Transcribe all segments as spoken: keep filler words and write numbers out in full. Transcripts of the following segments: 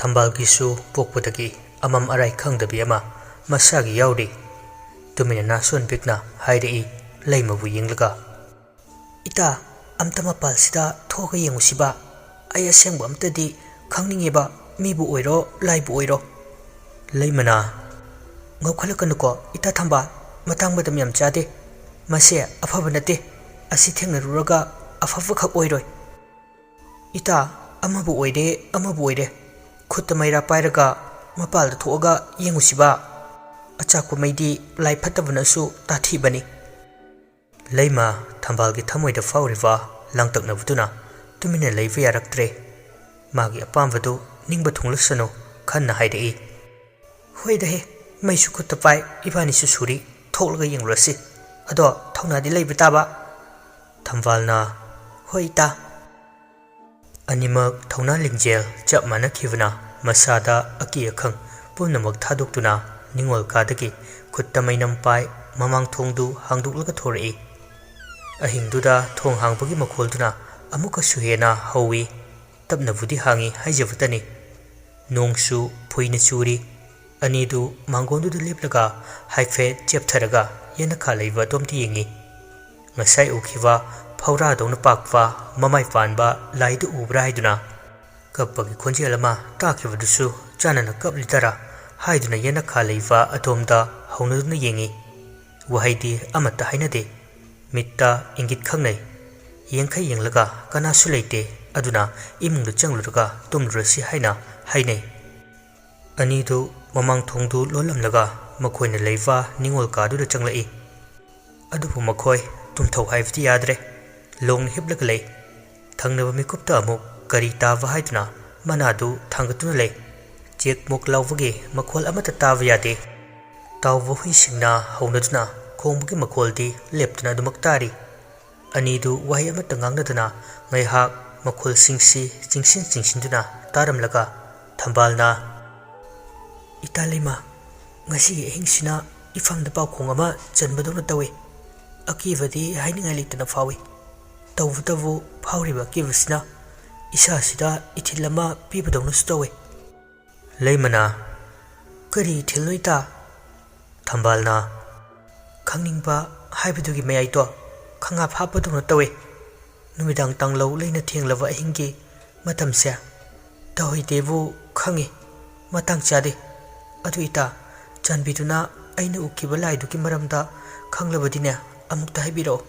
ꯊꯝꯕꯥꯜꯒꯤꯁꯨ ꯄꯣꯛꯄꯗꯒꯤ ꯑꯃꯝ ꯑꯔꯥꯏ ꯈꯪꯗꯕꯤ ꯑꯃ ꯃꯁꯥꯒꯤ ꯌꯥꯎꯔꯤ꯫ ꯇꯨꯃꯤꯟꯅ ꯅꯥꯁꯣꯟ ꯄꯤꯛꯅ ꯍꯥꯏꯔꯛꯏ ꯂꯩꯃꯕꯨ ꯌꯦꯡꯂꯒ꯫ "ꯏꯇꯥ, ꯑꯝꯇ ꯃꯄꯥꯜꯁꯤꯗ ꯊꯣꯛꯑꯒ ꯌꯦꯡꯉꯨꯁꯤꯕ꯫ ꯑꯩ ꯑꯁꯦꯡꯕ ꯑꯝꯇꯗꯤ ꯈꯪꯅꯤꯡꯉꯦꯕ, ꯃꯤꯕꯨ ꯑꯣꯏꯔꯣ ꯂꯥꯏꯕꯨ ꯑꯣꯏꯔꯣ꯫" ꯂꯩꯃꯅ, "ꯉꯥꯎꯈꯠꯂꯛꯀꯅꯨꯀꯣ ꯏꯇꯥ ꯊꯝꯕꯥꯜ, ꯃꯇꯥꯡ ꯃꯇꯝ ꯌꯥꯝ ꯆꯥꯗꯦ꯫ ꯃꯁꯦ ꯑꯐꯕ ꯅꯠꯇꯦ꯫ ꯑꯁꯤ ꯊꯦꯡꯅꯔꯨꯔꯒ ꯑꯐꯕꯈꯛ ꯑꯣꯏꯔꯣꯏ꯫ ꯏꯇꯥ, ꯑꯃꯕꯨ ꯑꯣꯏꯔꯦ ꯑꯃꯕꯨ ꯑꯣꯏꯔꯦ, ꯈꯨꯠꯇ ꯃꯩꯔꯥ ꯄꯥꯏꯔꯒ ꯃꯄꯥꯜꯗ ꯊꯣꯛꯑꯒ ꯌꯦꯡꯉꯨꯁꯤꯕ꯫ ꯑꯆꯥꯛꯄ ꯃꯩꯗꯤ ꯂꯥꯏ ꯐꯠꯇꯕꯅꯁꯨ ꯇꯥꯊꯤꯕꯅꯤ꯫" ꯂꯩꯃ ꯊꯝꯕꯥꯜꯒꯤ ꯊꯃꯣꯏꯗ ꯐꯥꯎꯔꯤꯕ ꯂꯥꯡꯇꯛꯅꯕꯗꯨꯅ ꯇꯨꯃꯤꯟꯅ ꯂꯩꯕ ꯌꯥꯔꯛꯇ꯭ꯔꯦ꯫ ꯃꯥꯒꯤ ꯑꯄꯥꯝꯕꯗꯨ ꯅꯤꯡꯕ ꯊꯨꯡꯂꯁꯅꯨ ꯈꯟꯅ ꯍꯥꯏꯔꯛꯏ꯫ "ꯍꯣꯏꯗꯍꯦ, ꯃꯩꯁꯨ ꯈꯨꯠꯇ ꯄꯥꯏ, ꯏꯕꯥꯅꯤꯁꯨ ꯁꯨꯔꯤ, ꯊꯣꯛꯂꯒ ꯌꯦꯡꯂꯨꯔꯁꯤ꯫ ꯑꯗꯣ ꯊꯧꯅꯥꯗꯤ ꯂꯩꯕ ꯇꯥꯕ꯫" ꯊꯝꯕꯥꯜꯅ, "ꯍꯣꯏ ꯏꯇꯥ꯫" ꯑꯅꯤꯃꯛ ꯊꯧꯅꯥ ꯂꯤꯡꯖꯦꯜ ꯆꯞ ꯃꯥꯟꯅꯈꯤꯕꯅ ꯃꯁꯥꯗ ꯑꯀꯤ ꯑꯈꯪ ꯄꯨꯝꯅꯃꯛ ꯊꯥꯗꯣꯛꯇꯨꯅ ꯅꯤꯡꯉꯣꯜ ꯀꯥꯗꯒꯤ ꯈꯨꯠꯇ ꯃꯩꯅꯝ ꯄꯥꯏ ꯃꯃꯥꯡ ꯊꯣꯡꯗꯨ ꯍꯥꯡꯗꯣꯛꯂꯒ ꯊꯣꯔꯛꯏ꯫ ꯑꯍꯤꯡꯗꯨꯗ ꯊꯣꯡ ꯍꯥꯡꯕꯒꯤ ꯃꯈꯣꯜꯗꯨꯅ ꯑꯃꯨꯛꯀꯁꯨ ꯍꯦꯟꯅ ꯍꯧꯏ꯫ ꯇꯞꯅꯕꯨꯗꯤ ꯍꯥꯡꯏ ꯍꯥꯏꯖꯕꯇꯅꯤ꯫ ꯅꯣꯡꯁꯨ ꯐꯨꯏꯅ ꯆꯨꯔꯤ꯫ ꯑꯅꯤꯗꯨ ꯃꯥꯡꯒꯣꯟꯗꯨꯗ ꯂꯦꯞꯂꯒ ꯍꯥꯏꯐꯦꯠ ꯆꯦꯞꯊꯔꯒ ꯌꯦꯅꯈꯥ ꯂꯩꯕ ꯑꯗꯣꯝꯗ ꯌꯦꯡꯏ꯫ ꯉꯁꯥꯏ ꯎꯈꯤꯕ ꯐꯧꯔꯥꯗꯧꯅ ꯄꯥꯛꯄ ꯃꯃꯥꯏ ꯄꯥꯟꯕ ꯂꯥꯏꯗꯨ ꯎꯕ꯭ꯔꯥ ꯍꯥꯏꯗꯨꯅ ꯀꯞꯄꯒꯤ ꯈꯣꯟꯖꯦꯜ ꯑꯃ ꯇꯥꯈꯤꯕꯗꯨꯁꯨ ꯆꯥꯟꯅꯅ ꯀꯞꯂꯤꯗꯔꯥ ꯍꯥꯏꯗꯨꯅ ꯌꯦꯅꯈꯥ ꯂꯩꯕ ꯑꯗꯣꯝꯗ ꯍꯧꯅꯗꯨꯅ ꯌꯦꯡꯏ꯫ ꯋꯥꯍꯩꯗꯤ ꯑꯃꯠꯇ ꯍꯥꯏꯅꯗꯦ꯫ ꯃꯤꯠꯇ ꯏꯪꯒꯤꯠ ꯈꯛ ꯅꯩ꯫ ꯌꯦꯡꯈꯩ ꯌꯦꯡꯂꯒ ꯀꯅꯥꯁꯨ ꯂꯩꯇꯦ꯫ ꯑꯗꯨꯅ ꯏꯃꯨꯡꯗ ꯆꯪꯂꯨꯔꯒ ꯇꯨꯝꯂꯨꯔꯁꯤ ꯍꯥꯏꯅ ꯍꯥꯏꯅꯩ꯫ ꯑꯅꯤꯗꯨ ꯃꯃꯥꯡ ꯊꯣꯡꯗꯨ ꯂꯣꯜꯂꯝꯂꯒ ꯃꯈꯣꯏꯅ ꯂꯩꯕ ꯅꯤꯡꯉꯣꯜ ꯀꯥꯗꯨꯗ ꯆꯪꯂꯛꯏ꯫ ꯑꯗꯨꯕꯨ ꯃꯈꯣꯏ ꯇꯨꯝꯊꯧ ꯍꯥꯏꯕꯗꯤ ꯌꯥꯗ꯭ꯔꯦ꯫ ꯂꯣꯡꯅ ꯍꯤꯞꯂꯒ ꯂꯩ꯫ ꯊꯪꯅꯕ ꯃꯤꯀꯨꯞꯇ ꯑꯃꯨꯛ ꯀꯔꯤ ꯇꯥꯕ ꯍꯥꯏꯗꯨꯅ ꯃꯅꯥꯗꯨ ꯊꯥꯡꯒꯠꯇꯨꯅ ꯂꯩ꯫ ꯆꯦꯛ ꯃꯣꯛ ꯂꯥꯎꯕꯒꯤ ꯃꯈꯣꯜ ꯑꯃꯠꯇ ꯇꯥꯕ ꯌꯥꯗꯦ꯫ ꯇꯥꯎꯕ ꯍꯨꯏꯁꯤꯡꯅ ꯍꯧꯅꯗꯨꯅ ꯈꯣꯡꯕꯒꯤ ꯃꯈꯣꯜꯗꯤ ꯂꯦꯞꯇꯅ ꯑꯗꯨꯃꯛ ꯇꯥꯔꯤ꯫ ꯑꯅꯤꯗꯨ ꯋꯥꯍꯩ ꯑꯃꯠꯇ ꯉꯥꯡꯅꯗꯅ ꯉꯥꯏꯍꯥꯛ ꯃꯈꯣꯜꯁꯤꯡꯁꯤ ꯆꯤꯡꯁꯤꯟ ꯆꯤꯡꯁꯤꯟꯗꯨꯅ ꯇꯥꯔꯝꯂꯒ ꯊꯝꯕꯥꯜꯅ, "ꯏꯇꯥ ꯂꯩꯃ, ꯉꯁꯤꯒꯤ ꯑꯍꯤꯡꯁꯤꯅ ꯏꯐꯝꯗ ꯄꯥꯎꯈꯣꯡ ꯑꯃ ꯆꯟꯕꯗꯧꯅ ꯇꯧꯏ꯫ ꯑꯀꯤꯕꯗꯤ ꯍꯥꯏꯅꯤꯡꯉꯥꯏ ꯂꯩꯇꯅ ꯐꯥꯎꯏ꯫ ꯇꯧꯕꯇꯕꯨ ꯐꯥꯎꯔꯤꯕ ꯑꯀꯤꯕꯁꯤꯅ ꯏꯁꯥꯁꯤꯗ ꯏꯊꯤꯜ ꯑꯃ ꯄꯤꯕꯗꯧꯅꯁꯨ ꯇꯧꯏ꯫" ꯂꯩꯃꯅ, "ꯀꯔꯤ ꯏꯊꯤꯜꯅꯣ ꯏꯇꯥ?" ꯊꯝꯕꯥꯜꯅ, "ꯈꯪꯅꯤꯡꯕ ꯍꯥꯏꯕꯗꯨꯒꯤ ꯃꯌꯥꯏꯗꯣ ꯈꯪꯍꯥꯞ ꯍꯥꯞꯄꯗꯧꯅ ꯇꯧꯏ꯫ ꯅꯨꯃꯤꯗꯥꯡ ꯇꯥꯡꯂꯧ ꯂꯩꯅ ꯊꯦꯡꯂꯕ ꯑꯍꯤꯡꯒꯤ ꯃꯇꯝꯁꯦ ꯇꯧꯍꯩꯗꯦꯕꯨ ꯈꯪꯏ, ꯃꯇꯥꯡ ꯆꯥꯗꯦ꯫ ꯑꯗꯨ ꯏꯇꯥ, ꯆꯥꯟꯕꯤꯗꯨꯅ ꯑꯩꯅ ꯎꯈꯤꯕ ꯂꯥꯏꯗꯨꯒꯤ ꯃꯔꯝꯗ ꯈꯪꯂꯕꯗꯤꯅꯦ, ꯑꯃꯨꯛꯇ ꯍꯥꯏꯕꯤꯔꯛꯑꯣ꯫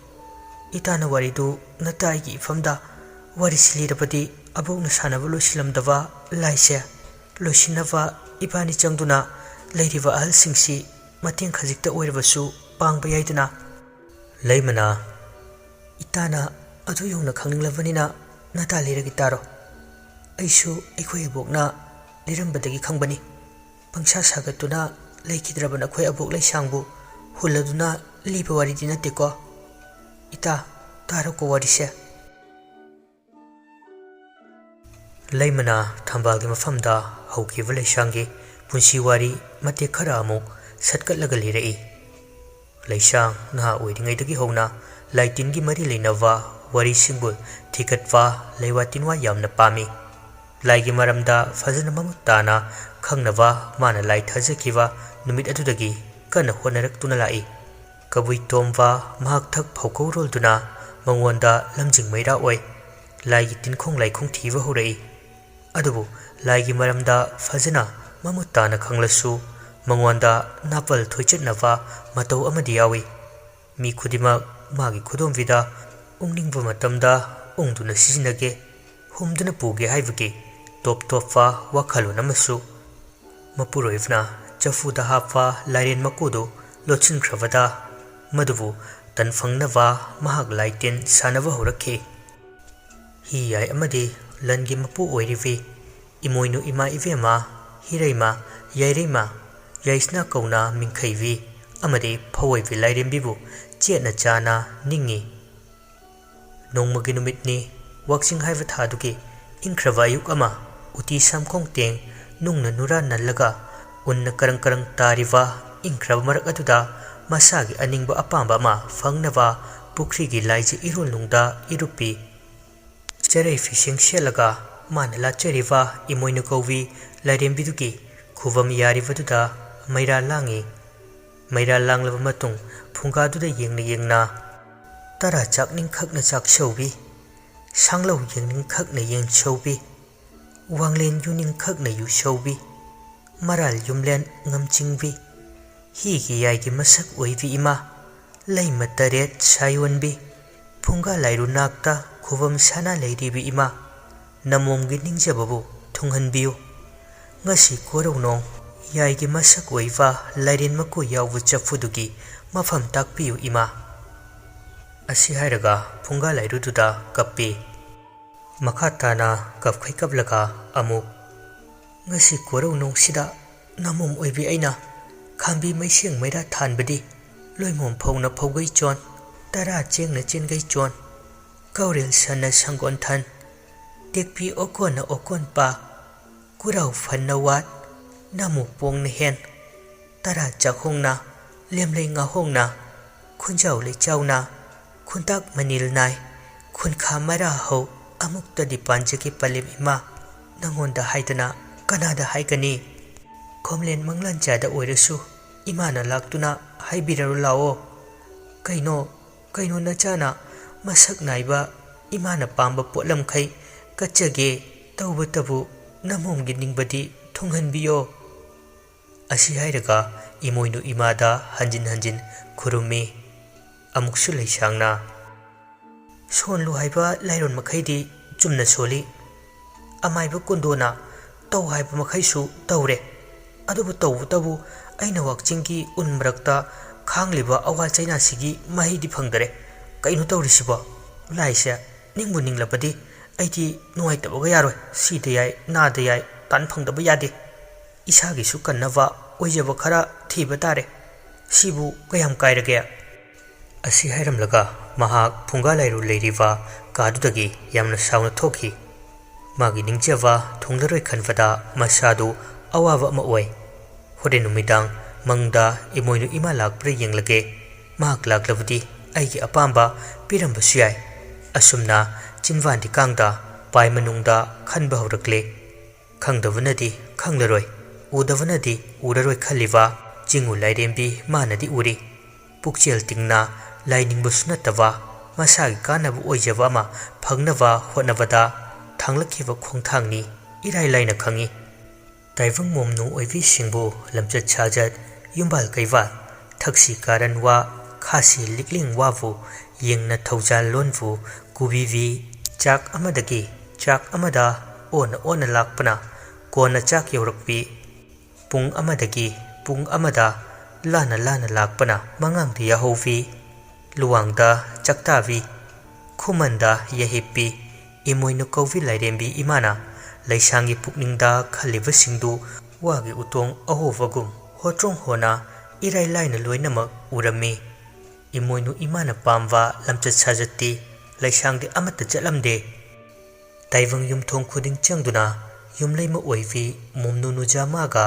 ꯏꯇꯥꯅ ꯋꯥꯔꯤꯗꯨ ꯅꯇꯥ ꯑꯩꯒꯤ ꯏꯐꯝꯗ ꯋꯥꯔꯤꯁꯤ ꯂꯤꯔꯕꯗꯤ ꯑꯕꯣꯛꯅ ꯁꯥꯟꯅꯕ ꯂꯣꯏꯁꯤꯜꯂꯝꯗꯕ ꯂꯥꯏꯁꯦ ꯂꯣꯏꯁꯤꯟꯅꯕ ꯏꯕꯥꯅꯤ ꯆꯪꯗꯨꯅ ꯂꯩꯔꯤꯕ ꯑꯍꯜꯁꯤꯡꯁꯤ ꯃꯇꯦꯡ ꯈꯖꯤꯛꯇ ꯑꯣꯏꯔꯕꯁꯨ ꯄꯥꯡꯕ ꯌꯥꯏꯗꯅ?" ꯂꯩꯃꯅ, "ꯏꯇꯥꯅ ꯑꯗꯨ ꯌꯧꯅ ꯈꯪꯅꯤꯡꯂꯕꯅꯤꯅ ꯅꯇꯥ ꯂꯤꯔꯒꯦ ꯇꯥꯔꯣ꯫ ꯑꯩꯁꯨ ꯑꯩꯈꯣꯏ ꯑꯕꯣꯛꯅ ꯂꯤꯔꯝꯕꯗꯒꯤ ꯈꯪꯕꯅꯤ꯫ ꯄꯪꯁꯥ ꯁꯥꯒꯠꯇꯨꯅ ꯂꯩꯈꯤꯗ꯭ꯔꯕ ꯅꯈꯣꯏ ꯑꯕꯣꯛ ꯂꯩꯁꯥꯡꯕꯨ ꯍꯨꯜꯂꯗꯨꯅ ꯂꯤꯕ ꯋꯥꯔꯤꯗꯤ ꯅꯠꯇꯦꯀꯣ꯫ ꯏꯇꯥ, ꯇꯥꯔꯣꯀꯣ ꯋꯥꯔꯤꯁꯦ꯫" ꯂꯩꯃꯅ ꯊꯝꯕꯥꯜꯒꯤ ꯃꯐꯝꯗ ꯍꯧꯈꯤꯕ ꯂꯩꯁꯥꯡꯒꯤ ꯄꯨꯟꯁꯤ ꯋꯥꯔꯤ ꯃꯇꯦꯛ ꯈꯔ ꯑꯃꯨꯛ ꯁꯠꯀꯠꯂꯒ ꯂꯤꯔꯛꯏ꯫ ꯂꯩꯁꯥꯡ ꯅꯍꯥ ꯑꯣꯏꯔꯤꯉꯩꯗꯒꯤ ꯍꯧꯅ ꯂꯥꯏꯇꯤꯟꯒꯤ ꯃꯔꯤ ꯂꯩꯅꯕ ꯋꯥꯔꯤꯁꯤꯡꯕꯨ ꯊꯤꯒꯠꯄ, ꯂꯩꯋꯥ ꯇꯤꯟꯋꯥ ꯌꯥꯝꯅ ꯄꯥꯝꯃꯤ꯫ ꯂꯥꯏꯒꯤ ꯃꯔꯝꯗ ꯐꯖꯅ ꯃꯃꯨꯠ ꯇꯥꯅ ꯈꯪꯅꯕ ꯃꯥꯅ ꯂꯥꯏ ꯊꯥꯖꯈꯤꯕ ꯅꯨꯃꯤꯠ ꯑꯗꯨꯗꯒꯤ ꯀꯟꯅ ꯍꯣꯠꯅꯔꯛꯇꯨꯅ ꯂꯥꯛꯏ꯫ ꯀꯕꯨꯏ ꯇꯣꯝꯕ ꯃꯍꯥꯛ ꯊꯛ ꯐꯧꯀꯧꯔꯣꯜꯗꯨꯅ ꯃꯉꯣꯟꯗ ꯂꯝꯖꯤꯡ ꯃꯩꯔꯥ ꯑꯣꯏ꯫ ꯂꯥꯏꯒꯤ ꯇꯤꯟꯈꯣꯡ ꯂꯥꯏꯈꯣꯡ ꯊꯤꯕ ꯍꯧꯔꯛꯏ꯫ ꯑꯗꯨꯕꯨ ꯂꯥꯏꯒꯤ ꯃꯔꯝꯗ ꯐꯖꯅ ꯃꯃꯨꯠ ꯇꯥꯅ ꯈꯪꯂꯁꯨ, ꯃꯉꯣꯟꯗ ꯅꯥꯄꯜ ꯊꯣꯏꯆꯠꯅꯕ ꯃꯇꯧ ꯑꯃꯗꯤ ꯌꯥꯎꯏ꯫ ꯃꯤ ꯈꯨꯗꯤꯡꯃꯛ ꯃꯥꯒꯤ ꯈꯨꯗꯣꯝꯕꯤꯗ ꯎꯪꯅꯤꯡꯕ ꯃꯇꯝꯗ ꯎꯪꯗꯨꯅ ꯁꯤꯖꯤꯟꯅꯒꯦ, ꯍꯨꯝꯗꯨꯅ ꯄꯨꯒꯦ ꯍꯥꯏꯕꯒꯤ ꯇꯣꯞ ꯇꯣꯞꯄ ꯋꯥꯈꯜꯂꯣꯟ ꯑꯃꯁꯨ꯫ ꯃꯄꯨꯔꯣꯏꯕꯅ ꯆꯐꯨꯗ ꯍꯥꯞꯄ ꯂꯥꯏꯔꯦꯟ ꯃꯀꯨꯗꯨ ꯂꯣꯠꯁꯤꯟꯈ꯭ꯔꯕꯗ, ꯃꯗꯨꯕꯨ ꯇꯟꯐꯪꯅꯕ ꯃꯍꯥꯛ ꯂꯥꯏꯇꯤꯟ ꯁꯥꯟꯅꯕ ꯍꯧꯔꯛꯈꯤ꯫ ꯍꯤ ꯌꯥꯏ ꯑꯃꯗꯤ ꯂꯟꯒꯤ ꯃꯄꯨ ꯑꯣꯏꯔꯤꯕꯤ ꯏꯃꯣꯏꯅꯨ ꯏꯃꯥ ꯏꯕꯦꯝꯃ, ꯍꯤꯔꯩꯃ, ꯌꯥꯏꯔꯩꯃ, ꯌꯥꯏꯁꯅꯥ ꯀꯧꯅ ꯃꯤꯡꯈꯩꯕꯤ ꯑꯃꯗꯤ ꯐꯑꯣꯏꯕꯤ ꯂꯥꯏꯔꯦꯝꯕꯤꯕꯨ ꯆꯦꯠꯅ ꯆꯥꯅ ꯅꯤꯡꯏ꯫ ꯅꯣꯡꯃꯒꯤ ꯅꯨꯃꯤꯠꯅꯤ꯫ ꯋꯥꯛꯆꯤꯡ ꯍꯥꯏꯕ ꯊꯥꯗꯨꯒꯤ ꯏꯪꯈ꯭ꯔꯕ ꯑꯌꯨꯛ ꯑꯃ, ꯎꯇꯤ ꯁꯝꯈꯣꯡ ꯇꯦꯡ ꯅꯨꯡꯅ ꯅꯨꯔꯥ ꯅꯜꯂꯒ ꯎꯟꯅ ꯀꯔꯪ ꯀꯔꯪ ꯇꯥꯔꯤꯕ ꯏꯪꯈ꯭ꯔꯕ ꯃꯔꯛ ꯑꯗꯨꯗ ꯃꯁꯥꯒꯤ ꯑꯅꯤꯡꯕ ꯑꯄꯥꯝꯕ ꯑꯃ ꯐꯪꯅꯕ ꯄꯨꯈ꯭ꯔꯤꯒꯤ ꯂꯥꯏꯖ ꯏꯔꯣꯜꯅꯨꯡꯗ ꯏꯔꯨꯞꯄꯤ꯫ ꯆꯔꯩ ꯐꯤꯁꯦꯡ ꯁꯦꯠꯂꯒ ꯃꯥꯅ ꯂꯥꯠꯆꯔꯤꯕ ꯏꯃꯣꯏꯅꯨ ꯀꯧꯕꯤ ꯂꯥꯏꯔꯦꯝꯕꯤꯗꯨꯒꯤ ꯈꯨꯕꯝ ꯌꯥꯔꯤꯕꯗꯨꯗ ꯃꯩꯔꯥ ꯂꯥꯡꯏ꯫ ꯃꯩꯔꯥ ꯂꯥꯡꯂꯕ ꯃꯇꯨꯡ ꯐꯨꯡꯒꯥꯗꯨꯗ ꯌꯦꯡꯅ ꯌꯦꯡꯅ ꯇꯔꯥ ꯆꯥꯛꯅꯤꯡꯈꯛꯅ ꯆꯥꯛꯁꯧꯕꯤ, ꯁꯥꯡꯂꯧ ꯌꯦꯡꯅꯤꯡꯈꯛꯅ ꯌꯦꯟꯁꯧꯕꯤ, ꯋꯥꯡꯂꯦꯟ ꯌꯨꯅꯤꯡꯈꯛꯅ ꯌꯨꯁꯧꯕꯤ, ꯃꯔꯥꯜ ꯌꯨꯝꯂꯦꯟ ꯉꯝꯆꯤꯡꯕꯤ, ꯍꯤꯒꯤ ꯌꯥꯏꯒꯤ ꯃꯁꯛ ꯑꯣꯏꯕꯤ ꯏꯃꯥ, ꯂꯩꯃ ꯇꯔꯦꯠ ꯁꯥꯌꯣꯟꯕꯤ, ꯐꯨꯡꯒꯥ ꯂꯥꯏꯔꯨ ꯅꯥꯛꯇ ꯈꯨꯕꯝ ꯁꯥꯅ ꯂꯩꯔꯤꯕꯤ ꯏꯃꯥ, ꯅꯃꯣꯝꯒꯤ ꯅꯤꯡꯖꯕꯕꯨ ꯊꯨꯡꯍꯟꯕꯤꯌꯨ꯫ ꯉꯁꯤ ꯀꯣꯔꯧꯅꯣꯡ ꯌꯥꯏꯒꯤ ꯃꯁꯛ ꯑꯣꯏꯕ ꯂꯥꯏꯔꯦꯟ ꯃꯀꯣꯏ ꯌꯥꯎꯕ ꯆꯐꯨꯗꯨꯒꯤ ꯃꯐꯝ ꯇꯥꯛꯄꯤꯌꯨ ꯏꯃꯥ꯫ ꯑꯁꯤ ꯍꯥꯏꯔꯒ ꯐꯨꯡꯒꯥ ꯂꯥꯏꯔꯨꯗꯨꯗ ꯀꯞꯄꯤ꯫ ꯃꯈꯥ ꯇꯥꯅ ꯀꯞꯈꯩ ꯀꯞꯂꯒ ꯑꯃꯨꯛ, ꯉꯁꯤ ꯀꯣꯔꯧꯅꯣꯡꯁꯤꯗ ꯅꯃꯣꯝ ꯑꯣꯏꯕꯤ ꯑꯩꯅ ꯈꯥꯝꯕꯤ ꯃꯩꯁꯦꯡ ꯃꯩꯔꯥ ꯊꯥꯟꯕꯗꯤ, ꯂꯣꯏꯃꯣꯝ ꯐꯧꯅ ꯐꯧꯒꯩ ꯆꯣꯟ, ꯇꯔꯥ ꯆꯦꯡꯅ ꯆꯦꯟꯒꯩ ꯆꯣꯟ, ꯀꯧꯔꯦꯜ ꯁꯟꯅ ꯁꯪꯒꯣꯟ ꯊꯟ, ꯇꯦꯛꯄꯤ ꯑꯣꯀꯣꯟꯅ ꯑꯣꯀꯣꯟ ꯄꯥ, ꯀꯨꯔꯥꯎ ꯐꯟꯅ ꯋꯥꯠ, ꯅꯃꯨꯛ ꯄꯣꯡꯅ ꯍꯦꯟ, ꯇꯔꯥ ꯆꯥꯛꯍꯣꯡꯅ, ꯂꯦꯝꯂꯩ ꯉꯥꯍꯣꯡꯅ, ꯈꯨꯟꯖꯥꯎ ꯂꯩꯆꯥꯎꯅ, ꯈꯨꯟꯇꯥꯛ ꯃꯅꯤꯜ ꯅꯥꯏ, ꯈꯨꯟꯈꯥ ꯃꯔꯥ ꯍꯧ, ꯑꯃꯨꯛꯇꯗꯤ ꯄꯥꯟꯖꯒꯦ ꯄꯂꯦꯝ ꯏꯃꯥ, ꯅꯪꯉꯣꯟꯗ ꯍꯥꯏꯗꯅ ꯀꯅꯥꯗ ꯍꯥꯏꯒꯅꯤ? ꯈꯣꯝꯂꯦꯟ ꯃꯪꯂꯥꯟꯆꯥꯗ ꯑꯣꯏꯔꯁꯨ ꯏꯃꯥꯅ ꯂꯥꯛꯇꯨꯅ ꯍꯥꯏꯕꯤꯔꯔꯨ ꯂꯥꯛꯑꯣ꯫ ꯀꯩꯅꯣ, ꯀꯩꯅꯣ ꯅꯆꯥꯅ ꯃꯁꯛ ꯅꯥꯏꯕ ꯏꯃꯥꯅ ꯄꯥꯝꯕ ꯄꯣꯠꯂꯝꯈꯩ ꯀꯠꯆꯒꯦ ꯇꯧꯕꯇꯕꯨ ꯅꯃꯣꯝꯒꯤ ꯅꯤꯡꯕꯗꯤ ꯊꯨꯡꯍꯟꯕꯤꯌꯣ꯫ ꯑꯁꯤ ꯍꯥꯏꯔꯒ ꯏꯃꯣꯏꯅꯨ ꯏꯃꯥꯗ ꯍꯟꯖꯤꯟ ꯍꯟꯖꯤꯟ ꯈꯨꯔꯨꯝꯃꯤ꯫ ꯑꯃꯨꯛꯁꯨ ꯂꯩꯁꯥꯡꯅ, ꯁꯣꯟꯂꯨ ꯍꯥꯏꯕ ꯂꯥꯏꯔꯣꯟ ꯃꯈꯩꯗꯤ ꯆꯨꯝꯅ ꯁꯣꯜꯂꯤ꯫ ꯑꯃꯥꯏꯕ ꯀꯨꯟꯗꯣꯅ ꯇꯧ ꯍꯥꯏꯕ ꯃꯈꯩꯁꯨ ꯇꯧꯔꯦ꯫ ꯑꯗꯨꯕꯨ ꯇꯧꯕꯇꯕꯨ ꯑꯩꯅ ꯋꯥꯛꯆꯤꯡꯒꯤ ꯎꯟ ꯃꯔꯛꯇ ꯈꯥꯡꯂꯤꯕ ꯑꯋꯥ ꯆꯩꯅꯥꯁꯤꯒꯤ ꯃꯍꯩꯗꯤ ꯐꯪꯗꯔꯦ꯫ ꯀꯩꯅꯣ ꯇꯧꯔꯤꯁꯤꯕꯣ? ꯂꯥꯏꯁꯦ ꯅꯤꯡꯕꯨ ꯅꯤꯡꯂꯕꯗꯤ ꯑꯩꯗꯤ ꯅꯨꯡꯉꯥꯏꯇꯕꯒ ꯌꯥꯔꯣꯏ꯫ ꯁꯤꯗ ꯌꯥꯏ, ꯅꯥꯗ ꯌꯥꯏ, ꯇꯥꯟ ꯐꯪꯗꯕ ꯌꯥꯗꯦ꯫ ꯏꯁꯥꯒꯤꯁꯨ ꯀꯟꯅꯕ ꯑꯣꯏꯖꯕ ꯈꯔ ꯊꯤꯕ ꯇꯥꯔꯦ꯫ ꯁꯤꯕꯨ ꯀꯌꯥꯝ ꯀꯥꯏꯔꯒꯦ? ꯑꯁꯤ ꯍꯥꯏꯔꯝꯂꯒ ꯃꯍꯥꯛ ꯐꯨꯡꯒꯥ ꯂꯥꯏꯔꯨ ꯂꯩꯔꯤꯕ ꯀꯥꯗꯨꯗꯒꯤ ꯌꯥꯝꯅ ꯁꯥꯎꯅ ꯊꯣꯛꯈꯤ꯫ ꯃꯥꯒꯤ ꯅꯤꯡꯖꯕ ꯊꯨꯡꯂꯔꯣꯏ ꯈꯟꯕꯗ ꯃꯁꯥꯗꯨ ꯑꯋꯥꯕ ꯑꯃ ꯑꯣꯏ꯫ ꯍꯣꯔꯦꯟ ꯅꯨꯃꯤꯗꯥꯡ ꯃꯪꯗ ꯏꯃꯣꯏꯅꯨ ꯏꯃꯥ ꯂꯥꯛꯄ꯭ꯔꯥ ꯌꯦꯡꯂꯒꯦ꯫ ꯃꯍꯥꯛ ꯂꯥꯛꯂꯕꯗꯤ ꯑꯩꯒꯤ ꯑꯄꯥꯝꯕ ꯄꯤꯔꯝꯕꯁꯨ ꯌꯥꯏ꯫ ꯑꯁꯨꯝꯅ ꯆꯤꯟꯕꯥꯟꯗꯤ ꯀꯥꯡꯗ ꯄꯥꯏ ꯃꯅꯨꯡꯗ ꯈꯟꯕ ꯍꯧꯔꯛꯂꯦ꯫ ꯈꯪꯗꯕꯅꯗꯤ ꯈꯪꯂꯔꯣꯏ, ꯎꯗꯕꯅꯗꯤ ꯎꯔꯔꯣꯏ ꯈꯜꯂꯤꯕ ꯆꯤꯡꯉꯨ ꯂꯥꯏꯔꯦꯝꯕꯤ ꯃꯥꯅꯗꯤ ꯎꯔꯤ꯫ ꯄꯨꯛꯆꯦꯜ ꯇꯤꯡꯅ ꯂꯥꯏꯅꯤꯡꯕꯁꯨ ꯅꯠꯇꯕ, ꯃꯁꯥꯒꯤ ꯀꯥꯟꯅꯕ ꯑꯣꯏꯖꯕ ꯑꯃ ꯐꯪꯅꯕ ꯍꯣꯠꯅꯕꯗ ꯊꯥꯡꯂꯛꯈꯤꯕ ꯈꯣꯡꯊꯥꯡꯅꯤ꯫ ꯏꯔꯥꯏ ꯂꯥꯏꯅ ꯈꯪꯏ꯫ ꯇꯥꯏꯕꯪ ꯃꯣꯝꯅꯨ ꯑꯣꯏꯕꯤꯁꯤꯡꯕꯨ ꯂꯝꯆꯠ ꯁꯥꯖꯠ, ꯌꯨꯝꯕꯥꯜ ꯀꯩꯕꯥꯜ, ꯊꯛꯁꯤ ꯀꯥꯔꯟ ꯋꯥ, ꯈꯥꯁꯤ ꯂꯤꯛꯂꯤꯡ ꯋꯥꯕꯨ ꯌꯦꯡꯅ ꯊꯧꯖꯥꯜ ꯂꯣꯟꯕꯨ ꯀꯨꯕꯤꯕꯤ꯫ ꯆꯥꯛ ꯑꯃꯗꯒꯤ ꯆꯥꯛ ꯑꯃꯗ ꯑꯣꯟꯅ ꯑꯣꯟꯅ ꯂꯥꯛꯄꯅ ꯀꯣꯟꯅ ꯆꯥꯛ ꯌꯧꯔꯛꯄꯤ꯫ ꯄꯨꯡ ꯑꯃꯗꯒꯤ ꯄꯨꯡ ꯑꯃꯗ ꯂꯥꯟꯅ ꯂꯥꯟꯅ ꯂꯥꯛꯄꯅ ꯃꯉꯥꯡꯗ ꯌꯥꯍꯧꯕꯤ, ꯂꯨꯋꯥꯡꯗ ꯆꯥꯛꯇꯥꯕꯤ, ꯈꯨꯃꯟꯗ ꯌꯥꯍꯤꯞꯄꯤ꯫ ꯏꯃꯣꯏꯅꯨ ꯀꯧꯕꯤ ꯂꯥꯏꯔꯦꯝꯕꯤ ꯏꯃꯥꯅ ꯂꯩꯁꯥꯡꯒꯤ ꯄꯨꯛꯅꯤꯡꯗ ꯈꯜꯂꯤꯕꯁꯤꯡꯗꯨ ꯋꯥꯒꯤ ꯎꯇꯣꯡ ꯑꯍꯣꯕꯒꯨꯝ ꯍꯣꯇ꯭ꯔꯣꯡ ꯍꯣꯅ ꯏꯔꯥꯏ ꯂꯥꯏꯅ ꯂꯣꯏꯅꯃꯛ ꯎꯔꯝꯃꯤ꯫ ꯏꯃꯣꯏꯅꯨ ꯏꯃꯥꯅ ꯄꯥꯝꯕ ꯂꯝꯆꯠ ꯁꯥꯖꯠꯇꯤ ꯂꯩꯁꯥꯡꯗꯤ ꯑꯃꯠꯇ ꯆꯠꯂꯝꯗꯦ꯫ ꯇꯥꯏꯕꯪ ꯌꯨꯝꯊꯣꯡ ꯈꯨꯗꯤꯡ ꯆꯪꯗꯨꯅ ꯌꯨꯝꯂꯩꯃ ꯑꯣꯏꯕꯤ ꯃꯣꯝꯅꯨ ꯅꯨꯖꯥ ꯃꯥꯒ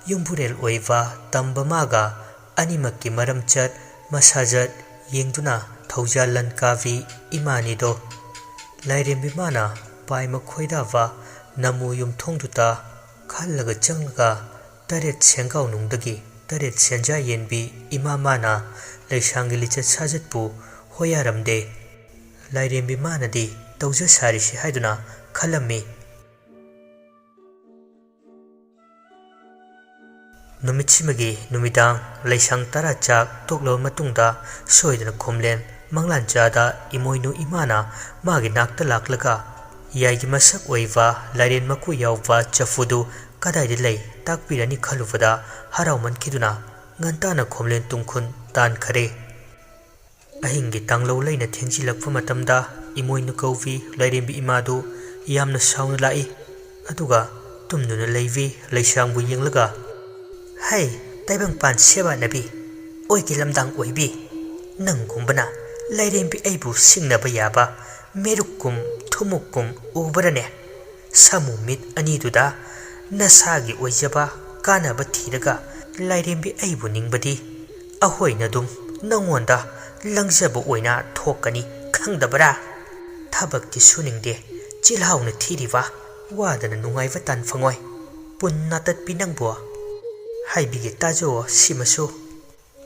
ꯌꯨꯝꯕꯨꯔꯦꯜ ꯑꯣꯏꯕ ꯇꯝꯕ ꯃꯥꯒ ꯑꯅꯤꯃꯛꯀꯤ ꯃꯔꯝꯆꯠ ꯃꯁꯥꯖꯠ ꯌꯦꯡꯗꯨꯅ ꯊꯧꯖꯥꯜ ꯂꯟ ꯀꯥꯕꯤ ꯏꯃꯥꯅꯤꯗꯣ꯫ ꯂꯥꯏꯔꯦꯝꯕꯤ ꯃꯥꯅ ꯄꯥꯏꯃ ꯈꯣꯏꯗꯥꯕ ꯅꯃꯨ ꯌꯨꯝꯊꯣꯡꯗꯨꯗ ꯈꯜꯂꯒ ꯆꯪꯂꯒ ꯇꯔꯦꯠ ꯁꯦꯡꯒꯥꯎꯅꯨꯡꯗꯒꯤ ꯇꯔꯦꯠ ꯁꯦꯟꯖꯥ ꯌꯦꯟꯕꯤ ꯏꯃꯥ ꯃꯥꯅ ꯂꯩꯁꯥꯡꯒꯤ ꯂꯤꯆꯠ ꯁꯥꯖꯠꯄꯨ ꯍꯣꯌꯥꯔꯝꯗꯦ꯫ ꯂꯥꯏꯔꯦꯝꯕꯤ ꯃꯥꯅꯗꯤ ꯇꯧꯖ ꯁꯥꯔꯤꯁꯤ ꯍꯥꯏꯗꯨꯅ ꯈꯜꯂꯝꯃꯤ꯫ ꯅꯨꯃꯤꯠꯁꯤꯃꯒꯤ ꯅꯨꯃꯤꯗꯥꯡ ꯂꯩꯁꯥꯡ ꯇꯔꯥ ꯆꯥꯛ ꯇꯣꯛꯂꯕ ꯃꯇꯨꯡꯗ ꯁꯣꯏꯗꯅ ꯈꯣꯝꯂꯦꯟ ꯃꯪꯂꯥꯟꯆꯥꯗ ꯏꯃꯣꯏꯅꯨ ꯏꯃꯥꯅ ꯃꯥꯒꯤ ꯅꯥꯛꯇ ꯂꯥꯛꯂꯒ ꯌꯥꯏꯒꯤ ꯃꯁꯛ ꯑꯣꯏꯕ ꯂꯥꯏꯔꯦꯟ ꯃꯀꯨ ꯌꯥꯎꯕ ꯆꯐꯨꯗꯨ ꯀꯗꯥꯏꯗ ꯂꯩ ꯇꯥꯛꯄꯤꯔꯅꯤ ꯈꯜꯂꯨꯕꯗ ꯍꯔꯥꯎꯃꯟꯈꯤꯗꯨꯅ ꯉꯟꯇꯥꯅ ꯈꯣꯝꯂꯦꯟ ꯇꯨꯡꯈꯨꯟ ꯇꯥꯟꯈꯔꯦ꯫ ꯑꯍꯤꯡꯒꯤ ꯇꯥꯡꯂꯧ ꯂꯩꯅ ꯊꯦꯡꯖꯤꯜꯂꯛꯄ ꯃꯇꯝꯗ ꯏꯃꯣꯏꯅꯨ ꯀꯧꯕꯤ ꯂꯥꯏꯔꯦꯝꯕꯤ ꯏꯃꯥꯗꯨ ꯌꯥꯝꯅ ꯁꯥꯎꯅ ꯂꯥꯛꯏ꯫ ꯑꯗꯨꯒ ꯇꯨꯝꯗꯨꯅ ꯂꯩꯕꯤ ꯂꯩꯁꯥꯡꯕꯨ ꯌꯦꯡꯂꯒ, "ꯍꯩ, ꯇꯥꯏꯕꯪꯄꯥꯟ ꯁꯦꯕꯥꯅꯕꯤ, ꯑꯣꯏꯒꯤ ꯂꯝꯗꯥꯡ ꯑꯣꯏꯕꯤ, ꯅꯪꯒꯨꯝꯕꯅ ꯂꯥꯏꯔꯦꯝꯕꯤ ꯑꯩꯕꯨ ꯁꯤꯡꯅꯕ ꯌꯥꯕ ꯃꯦꯔꯨꯛꯀꯨꯝ ꯊꯨꯝꯃꯨꯛꯀꯨꯝ ꯎꯕ꯭ꯔꯅꯦ? ꯁꯥꯃꯨ ꯃꯤꯠ ꯑꯅꯤꯗꯨꯗ ꯅꯁꯥꯒꯤ ꯑꯣꯏꯖꯕ ꯀꯥꯟꯅꯕ ꯊꯤꯔꯒ ꯂꯥꯏꯔꯦꯝꯕꯤ ꯑꯩꯕꯨ ꯅꯤꯡꯕꯗꯤ ꯑꯍꯣꯏꯅ ꯑꯗꯨꯝ ꯅꯪꯉꯣꯟꯗ ꯂꯪꯖꯕ ꯑꯣꯏꯅ ꯊꯣꯛꯀꯅꯤ, ꯈꯪꯗꯕ꯭ꯔꯥ? ꯊꯕꯛꯇꯤ ꯁꯨꯅꯤꯡꯗꯦ, ꯆꯤꯜꯍꯥꯎꯅ ꯊꯤꯔꯤꯕ ꯋꯥꯗꯅ ꯅꯨꯡꯉꯥꯏꯕ ꯇꯥꯟ ꯐꯪꯉꯣꯏ꯫ ꯄꯨꯟꯅ ꯇꯠꯄꯤ ꯅꯪꯕꯨ꯫ ꯍꯥꯏꯕꯤꯒꯦ ꯇꯥꯖꯧ ꯁꯤꯃꯁꯨ꯫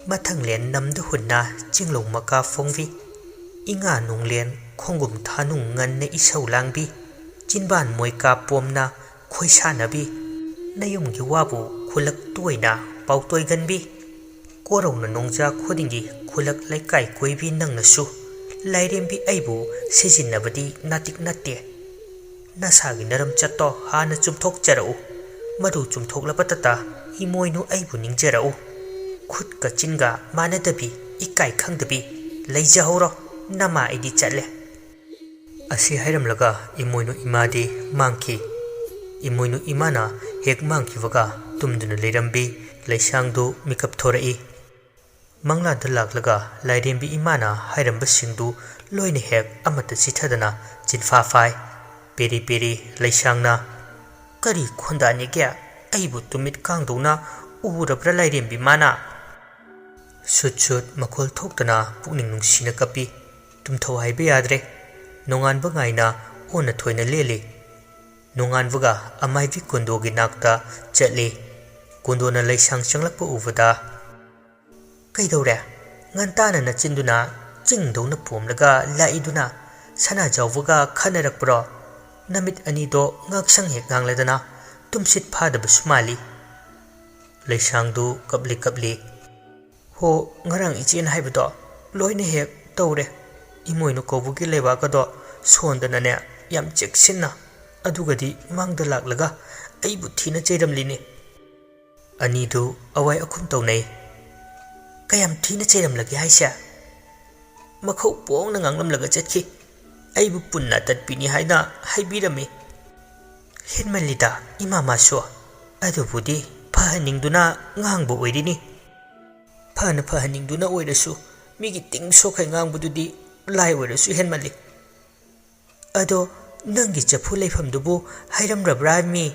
ꯃꯊꯪꯂꯦꯟ ꯅꯝꯗ ꯍꯨꯟꯅ ꯆꯤꯡꯂꯧ ꯃꯀꯥ ꯐꯣꯡꯕꯤ꯫ ꯏꯉꯥ ꯅꯣꯡꯂꯦꯟ ꯈꯣꯡꯒꯨꯝ ꯊꯥꯅꯨꯡ ꯉꯟꯅ ꯏꯁꯧ ꯂꯥꯡꯕꯤ꯫ ꯆꯤꯟꯕꯥꯟ ꯃꯣꯏꯀꯥ ꯄꯣꯝꯅ ꯈꯣꯏꯁꯥꯅꯕꯤ꯫ ꯅꯌꯨꯝꯒꯤ ꯋꯥꯕꯨ ꯈꯨꯜꯂꯛ ꯇꯣꯏꯅ ꯄꯥꯎꯇꯣꯏꯒꯟꯕꯤ꯫ ꯀꯣꯔꯧꯅ ꯅꯣꯡꯖꯥ ꯈꯨꯗꯤꯡꯒꯤ ꯈꯨꯜꯂꯛ ꯂꯩꯀꯥꯏ ꯀꯣꯏꯕꯤ ꯅꯪꯅꯁꯨ꯫ ꯂꯥꯏꯔꯦꯝꯕꯤ ꯑꯩꯕꯨ ꯁꯤꯖꯤꯟꯅꯕꯗꯤ ꯅꯥꯇꯤꯛ ꯅꯠꯇꯦ꯫ ꯅꯁꯥꯒꯤ ꯅꯔꯝ ꯆꯠꯇꯣ ꯍꯥꯟꯅ ꯆꯨꯝꯊꯣꯛꯆꯔꯛꯎ꯫ ꯃꯗꯨ ꯆꯨꯝꯊꯣꯛꯂꯕꯇꯇ ꯏꯃꯣꯏꯅꯨ ꯑꯩꯕꯨ ꯅꯤꯡꯖꯔꯛꯎ꯫ ꯈꯨꯠꯀ ꯆꯤꯟꯒ ꯃꯥꯟꯅꯗꯕꯤ, ꯏꯀꯥꯏ ꯈꯪꯗꯕꯤ, ꯂꯩꯖꯍꯧꯔꯣ꯫ ꯅꯃꯥ ꯑꯩꯗꯤ ꯆꯠꯂꯦ꯫ ꯑꯁꯤ ꯍꯥꯏꯔꯝꯂꯒ ꯏꯃꯣꯏꯅꯨ ꯏꯃꯥꯗꯤ ꯃꯥꯡꯈꯤ꯫ ꯏꯃꯣꯏꯅꯨ ꯏꯃꯥꯅ ꯍꯦꯛ ꯃꯥꯡꯈꯤꯕꯒ ꯇꯨꯝꯗꯨꯅ ꯂꯩꯔꯝꯕꯤ ꯂꯩꯁꯥꯡꯗꯨ ꯃꯤꯀꯞ ꯊꯣꯔꯛꯏ꯫ ꯃꯪꯂꯥꯟꯗ ꯂꯥꯛꯂꯒ ꯂꯥꯏꯔꯦꯝꯕꯤ ꯏꯃꯥꯅ ꯍꯥꯏꯔꯝꯕꯁꯤꯡꯗꯨ ꯂꯣꯏꯅ ꯍꯦꯛ ꯑꯃꯠꯇ ꯆꯤꯊꯗꯅ ꯆꯤꯟꯐꯥ ꯐꯥꯏ꯫ ꯄꯦꯔꯤ ꯄꯦꯔꯤ ꯂꯩꯁꯥꯡꯅ, "ꯀꯔꯤ ꯈꯣꯟꯗꯥꯅꯤꯒꯦ? ꯑꯩꯕꯨ ꯇꯨꯃꯤꯠ ꯀꯥꯡꯗꯧꯅ ꯎꯔꯕ꯭ꯔꯥ ꯂꯥꯏꯔꯦꯝꯕꯤ ꯃꯥꯅ?" ꯁꯨꯠ ꯁꯨꯠ ꯃꯈꯣꯜ ꯊꯣꯛꯇꯅ ꯄꯨꯛꯅꯤꯡ ꯅꯨꯡꯁꯤꯅ ꯀꯞꯄꯤ꯫ ꯇꯨꯝꯊꯧ ꯍꯥꯏꯕ ꯌꯥꯗ꯭ꯔꯦ꯫ ꯅꯣꯡꯉꯥꯟꯕ ꯉꯥꯏꯅ ꯑꯣꯟꯅ ꯊꯣꯏꯅ ꯂꯦꯜꯂꯤ꯫ ꯅꯣꯡꯉꯥꯟꯕꯒ ꯑꯃꯥꯏꯕꯤ ꯀꯨꯟꯗꯣꯒꯤ ꯅꯥꯛꯇ ꯆꯠꯂꯤ꯫ ꯀꯨꯟꯗꯣꯅ ꯂꯩꯁꯥꯡ ꯆꯪꯂꯛꯄ ꯎꯕꯗ, "ꯀꯩꯗꯧꯔꯦ? ꯉꯟꯇꯥꯅ ꯅꯆꯤꯟꯗꯨꯅ ꯆꯤꯡꯗꯧꯅ ꯄꯣꯝꯂꯒ ꯂꯥꯛꯏꯗꯨꯅ ꯁꯅꯥꯖꯥꯎꯕꯒ ꯈꯟꯅꯔꯛꯄ꯭ꯔꯣ? ꯅꯃꯤꯠ ꯑꯅꯤꯗꯣ ꯉꯥꯛꯁꯪ ꯍꯦꯛ ꯉꯥꯡꯂꯗꯅ ꯇꯨꯝꯁꯤꯠ ꯐꯥꯗꯕꯁꯨ ꯃꯥꯜꯂꯤ꯫" ꯂꯩꯁꯥꯡꯗꯨ ꯀꯞꯂꯤ ꯀꯞꯂꯤ꯫ "ꯍꯣ, ꯉꯔꯥꯡ ꯏꯆꯦꯅ ꯍꯥꯏꯕꯗꯣ ꯂꯣꯏꯅ ꯍꯦꯛ ꯇꯧꯔꯦ꯫ ꯏꯃꯣꯏꯅꯨ ꯀꯧꯕꯒꯤ ꯂꯩꯕꯥꯛ ꯑꯗꯣ ꯁꯣꯟꯗꯅꯅꯦ, ꯌꯥꯝ ꯆꯦꯛꯁꯤꯟꯅ, ꯑꯗꯨꯒꯗꯤ ꯃꯥꯡꯗ ꯂꯥꯛꯂꯒ ꯑꯩꯕꯨ ꯊꯤꯅ ꯆꯩꯔꯝꯂꯤꯅꯦ꯫" ꯑꯅꯤꯗꯨ ꯑꯋꯥꯏ ꯑꯈꯨꯝ ꯇꯧꯅꯩ꯫ "ꯀꯌꯥꯝ ꯊꯤꯅ ꯆꯩꯔꯝꯂꯒꯦ ꯍꯥꯏꯁꯦ?" "ꯃꯈꯧ ꯄꯣꯡꯅ ꯉꯥꯡꯂꯝꯂꯒ ꯆꯠꯈꯤ꯫ ꯑꯩꯕꯨ ꯄꯨꯟꯅ ꯇꯠꯄꯤꯅꯤ ꯍꯥꯏꯅ ꯍꯥꯏꯕꯤꯔꯝꯃꯤ꯫" "ꯍꯦꯟꯃꯜꯂꯤꯗ, ꯏꯃꯥ ꯃꯥꯁꯨ꯫ ꯑꯗꯨꯕꯨꯗꯤ ꯐꯍꯟꯅꯤꯡꯗꯨꯅ ꯉꯥꯡꯕ ꯑꯣꯏꯔꯤꯅꯤ꯫" "ꯐꯅ ꯐꯍꯟꯅꯤꯡꯗꯨꯅ ꯑꯣꯏꯔꯁꯨ, ꯃꯤꯒꯤ ꯇꯤꯡ ꯁꯣꯛꯈꯩ ꯉꯥꯡꯕꯗꯨꯗꯤ ꯂꯥꯏ ꯑꯣꯏꯔꯁꯨ ꯍꯦꯟꯃꯜꯂꯤ꯫" "ꯑꯗꯣ ꯅꯪꯒꯤ ꯆꯐꯨ ꯂꯩꯐꯝꯗꯨꯕꯨ ꯍꯥꯏꯔꯝꯕ꯭ꯔꯥ ꯃꯤ?"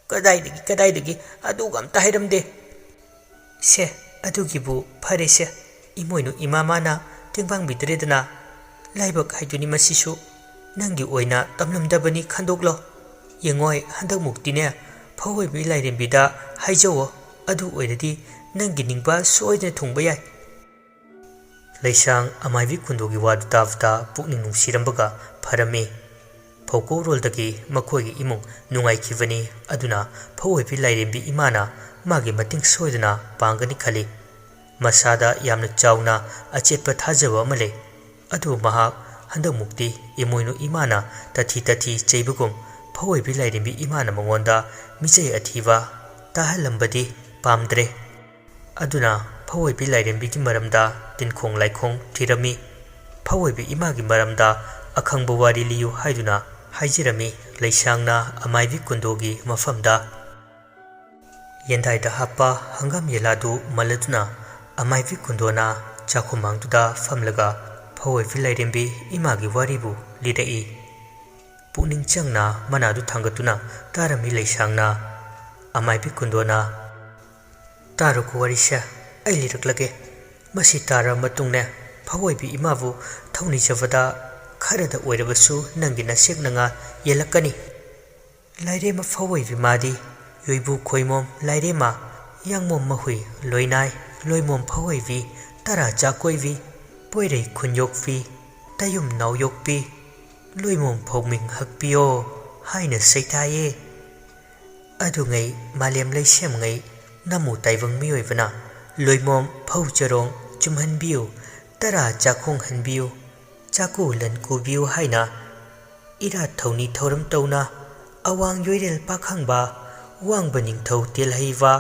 "ꯀꯗꯥꯏꯗꯒꯤ, ꯀꯗꯥꯏꯗꯒꯤ? ꯑꯗꯨꯒ ꯑꯝꯇ ꯍꯥꯏꯔꯝꯗꯦ꯫" "ꯁꯦ, ꯑꯗꯨꯒꯤꯕꯨ ꯐꯔꯦꯁꯦ, ꯏꯃꯣꯏꯅꯨ ꯏꯃꯥ ꯃꯥꯅ ꯇꯦꯡꯕꯥꯡꯕꯤꯗ꯭ꯔꯦꯗꯅ꯫ ꯂꯥꯏꯕꯛ ꯍꯥꯏꯗꯨꯅꯤ ꯃꯁꯤꯁꯨ꯫ ꯅꯪꯒꯤ ꯑꯣꯏꯅ ꯇꯝꯂꯝꯗꯕꯅꯤ ꯈꯟꯗꯣꯛꯂꯣ꯫" "ꯌꯦꯡꯉꯣꯏ, ꯍꯟꯗꯛꯃꯨꯛꯇꯤꯅꯦ, ꯐꯧꯑꯣꯏꯕꯤ ꯂꯥꯏꯔꯦꯝꯕꯤꯗ ꯍꯥꯏꯖꯧꯋꯣ, ꯑꯗꯨ ꯑꯣꯏꯔꯗꯤ ꯅꯪꯒꯤ ꯅꯤꯡꯕ ꯁꯣꯏꯗꯅ ꯊꯨꯡꯕ ꯌꯥꯏ"꯫ ꯂꯩꯁꯥꯡ ꯑꯃꯥꯏꯕꯤ ꯀꯨꯟꯗꯣꯒꯤ ꯋꯥꯗꯨ ꯇꯥꯕꯗ ꯄꯨꯛꯅꯤꯡ ꯅꯨꯡꯁꯤꯔꯝꯕꯒ ꯐꯔꯝꯃꯤ꯫ ꯐꯧꯀꯧꯔꯣꯜꯗꯒꯤ ꯃꯈꯣꯏꯒꯤ ꯏꯃꯨꯡ ꯅꯨꯡꯉꯥꯏꯈꯤꯕꯅꯤ, ꯑꯗꯨꯅ ꯐꯧꯑꯣꯏꯕꯤ ꯂꯥꯏꯔꯦꯝꯕꯤ ꯏꯃꯥꯅ ꯃꯥꯒꯤ ꯃꯇꯦꯡ ꯁꯣꯏꯗꯅ ꯄꯥꯡꯒꯅꯤ ꯈꯜꯂꯤ꯫ ꯃꯁꯥꯗ ꯌꯥꯝꯅ ꯆꯥꯎꯅ ꯑꯆꯦꯠꯄ ꯊꯥꯖꯕ ꯑꯃ ꯂꯩ꯫ ꯑꯗꯨꯕꯨ ꯃꯍꯥꯛ ꯍꯟꯗꯛꯃꯨꯛꯇꯤ ꯏꯃꯣꯏꯅꯨ ꯏꯃꯥꯅ ꯇꯊꯤ ꯇꯊꯤ ꯆꯩꯕꯒꯨꯝ ꯐꯧꯑꯣꯏꯕꯤ ꯂꯥꯏꯔꯦꯝꯕꯤ ꯏꯃꯥꯅ ꯃꯉꯣꯟꯗ ꯃꯤꯆꯩ ꯑꯊꯤꯕ ꯇꯥꯍꯜꯂꯝꯕꯗꯤ ꯄꯥꯝꯗ꯭ꯔꯦ꯫ ꯑꯗꯨꯅ ꯐꯧꯑꯣꯏꯕꯤ ꯂꯥꯏꯔꯦꯝꯕꯤꯒꯤ ꯃꯔꯝꯗ ꯇꯤꯟꯈꯣꯡ ꯂꯥꯏꯈꯣꯡ ꯊꯤꯔꯝꯃꯤ꯫ ꯐꯧꯑꯣꯏꯕꯤ ꯏꯃꯥꯒꯤ ꯃꯔꯝꯗ ꯑꯈꯪꯕ ꯋꯥꯔꯤ ꯂꯤꯌꯨ ꯍꯥꯏꯗꯨꯅ ꯍꯥꯏꯖꯔꯝꯃꯤ ꯂꯩꯁꯥꯡꯅ ꯑꯃꯥꯏꯕꯤ ꯀꯨꯟꯗꯣꯒꯤ ꯃꯐꯝꯗ꯫ ꯌꯦꯟꯗꯥꯏꯗ ꯍꯥꯞꯄ ꯍꯪꯒꯥꯝ ꯌꯦꯂꯥꯗꯨ ꯃꯜꯂꯗꯨꯅ ꯑꯃꯥꯏꯕꯤ ꯀꯨꯟꯗꯣꯅ ꯆꯥꯛꯈꯨꯃꯥꯡꯗꯨꯗ ꯐꯝꯂꯒ ꯐꯧꯑꯣꯏꯕꯤ ꯂꯥꯏꯔꯦꯝꯕꯤ ꯏꯃꯥꯒꯤ ꯋꯥꯔꯤꯕꯨ ꯂꯤꯔꯛꯏ꯫ ꯄꯨꯛꯅꯤꯡ ꯆꯪꯅ ꯃꯅꯥꯗꯨ ꯊꯥꯡꯒꯠꯇꯨꯅ ꯇꯥꯔꯝꯃꯤ ꯂꯩꯁꯥꯡꯅ꯫ ꯑꯃꯥꯏꯕꯤ ꯀꯨꯟꯗꯣꯅ, "ꯇꯥꯔꯣꯀꯣ ꯋꯥꯔꯤꯁꯦ, ꯑꯩ ꯂꯤꯔꯛꯂꯒꯦ꯫ ꯃꯁꯤ ꯇꯥꯔꯕ ꯃꯇꯨꯡꯅꯦ, ꯐꯧꯑꯣꯏꯕꯤ ꯏꯃꯥꯕꯨ ꯊꯧꯅꯤꯖꯕꯗ ꯈꯔꯗ ꯑꯣꯏꯔꯕꯁꯨ ꯅꯪꯒꯤ ꯅꯁꯦꯛ ꯅꯉꯥ ꯌꯦꯜꯂꯛꯀꯅꯤ"꯫ ꯂꯥꯏꯔꯦꯝꯃ ꯐꯧꯑꯣꯏꯕꯤ ꯃꯥꯗꯤ ꯌꯣꯏꯕꯨ ꯈꯣꯏꯃꯣꯝ ꯂꯥꯏꯔꯦꯝꯃ, ꯌꯥꯡꯃꯣꯝ ꯃꯍꯨꯏ ꯂꯣꯏꯅꯥꯏ, ꯂꯣꯏꯃꯣꯝ ꯐꯧꯑꯣꯏꯕꯤ, ꯇꯔꯥ ꯆꯥꯛꯀꯣꯏꯕꯤ, ꯄꯣꯏꯔꯩ ꯈꯨꯟꯌꯣꯛꯄꯤ, ꯇꯌꯨꯝ ꯅꯥꯎꯌꯣꯛꯄꯤ, ꯂꯣꯏꯃꯣꯝ ꯐꯧꯃꯤꯡ ꯍꯛꯄꯤꯌꯣ ꯍꯥꯏꯅ ꯁꯩꯊꯥꯏꯌꯦ꯫ ꯑꯗꯨꯉꯩ ꯃꯥꯂꯦꯝ ꯂꯩꯁꯦꯝꯉꯩ ꯅꯃꯨ ꯇꯥꯏꯕꯪ ꯃꯤꯑꯣꯏꯕꯅ ꯂꯣꯏꯃꯣꯝ ꯐꯧ ꯆꯔꯣꯡ ꯆꯨꯝꯍꯟꯕꯤꯌꯨ, ꯇꯔꯥ ꯆꯥꯛꯈꯣꯡꯍꯟꯕꯤꯌꯨ, ꯆꯥꯛꯀꯨ ꯂꯟ ꯀꯨꯕꯤꯌꯨ ꯍꯥꯏꯅ ꯏꯔꯥꯠ ꯊꯧꯅꯤ ꯊꯧꯔꯝ ꯇꯧꯅ ꯑꯋꯥꯡ ꯌꯣꯏꯔꯦꯜ ꯄꯥꯈꯪꯕ, ꯋꯥꯡꯕ ꯅꯤꯡꯊꯧ ꯇꯦꯜꯍꯩꯕ,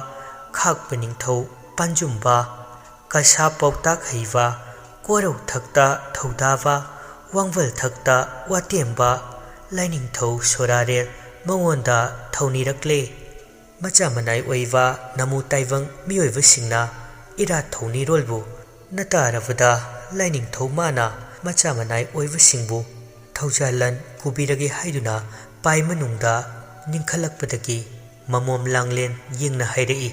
ꯈꯥꯛꯄ ꯅꯤꯡꯊꯧ ꯄꯥꯟꯖꯨꯝꯕ, ꯀꯁꯥ ꯄꯥꯎꯇꯥꯛ ꯍꯩꯕ, ꯀꯣꯔꯧ ꯊꯛꯇ ꯊꯧꯗꯥꯕ, ꯋꯥꯡꯕꯜ ꯊꯛꯇ ꯋꯥꯇꯦꯝꯕ, ꯂꯥꯏꯅꯤꯡꯊꯧ ꯁꯣꯔꯥꯔꯦꯜ ꯃꯉꯣꯟꯗ ꯊꯧꯅꯤꯔꯛꯂꯦ꯫ ꯃꯆꯥ ꯃꯅꯥꯏ ꯑꯣꯏꯕ ꯅꯃꯨ ꯇꯥꯏꯕꯪ ꯃꯤꯑꯣꯏꯕꯁꯤꯡꯅ ꯏꯔꯥꯠ ꯊꯧꯅꯤꯔꯣꯜꯕꯨ ꯅꯇꯥꯔꯕꯗ ꯂꯥꯏꯅꯤꯡꯊꯧ ꯃꯥꯅ ꯃꯆꯥ ꯃꯅꯥꯏ ꯑꯣꯏꯕꯁꯤꯡꯕꯨ ꯊꯧꯖꯥꯜꯂꯟ ꯀꯨꯕꯤꯔꯒꯦ ꯍꯥꯏꯗꯨꯅ ꯄꯥꯏ ꯃꯅꯨꯡꯗ ꯅꯤꯡꯈꯠꯂꯛꯄꯗꯒꯤ ꯃꯃꯣꯝ ꯂꯥꯡꯂꯦꯟ ꯌꯦꯡꯅ ꯍꯥꯏꯔꯛꯏ꯫